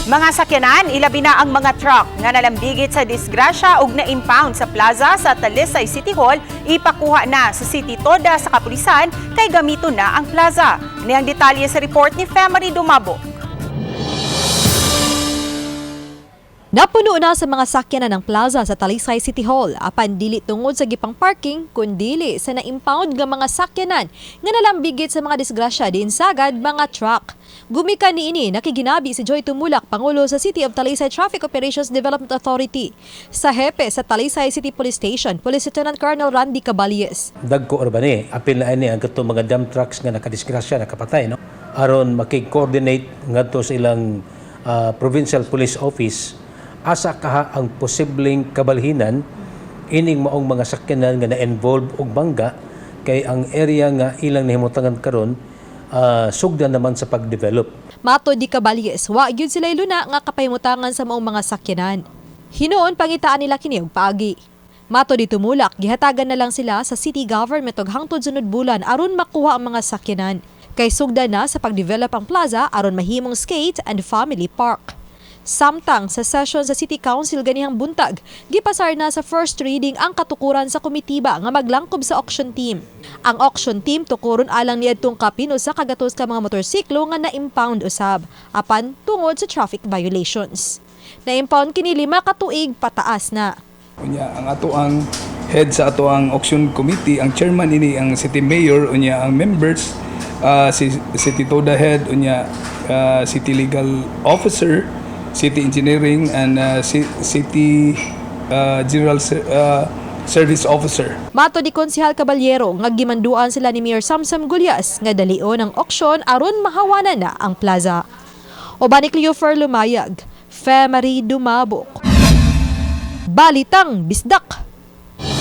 Mga sakyanan, ilabi na ang mga truck nga nalambigit sa disgrasya ug na-impound sa plaza sa Talisay City Hall, ipakuha na sa City Toda sa kapulisan kay gamito na ang plaza. Niyang detalye sa report ni Femery Dumabo. Napuno na sa mga sakyanan ng plaza sa Talisay City Hall apan dili tungod sa gipang parking kundili sa na-impound nga mga sakyanan nga nalambigit sa mga disgrasya diin sagad mga truck. Gumikan niini nakiginabi si Joy Tumulak, pangulo sa City of Talisay Traffic Operations Development Authority, sa hepe sa Talisay City Police Station, Police Lieutenant Colonel Randy Caballes. Dagko ra ba ni apil na ini ang katong mga dump trucks nga nakadisgrasya, nakapatay, no, aron makig-coordinate ngadto sa ilang provincial police office asa kaha ang posibleng kabalhinan ining maong mga sakyanan nga na-involve og bangga, kay ang area nga ilang nahimutangan karon sugdan naman sa pag-develop. Matod ni Caballes, wa gyud sila luna nga kapahimutangan sa maong mga sakyanan. Hinuon pangitaan nila kini og paagi. Matod ni Tumulak, gihatagan na lang sila sa city government og hangtod sunod bulan aron makuha ang mga sakyanan. Kay sugda na sa pagdevelop ang plaza aron mahimong skate and family park. Samtang sa session sa City Council ganihang buntag, gipasar na sa first reading ang katukuran sa komitiba nga maglangkob sa auction team. Ang auction team tukuron alang niadtong kapin usa ka gatos ka mga motorsiklo nga na-impound usab apan tungod sa traffic violations. Na-impound kini 5 ka tuig pataas na. Unya ang ato ang head sa ato ang auction committee, ang chairman ini ang city mayor, unya ang members si city toda head, unya city legal officer, city engineering and city general service officer. Matod ni Konsehal Caballero nga gimanduan sila ni Mayor Samsam Gullas nga dalion ang auction aron mahawanan na ang plaza. Uban ni Cleofer Lumayag, Femery Dumabok. Balitang Bisdak.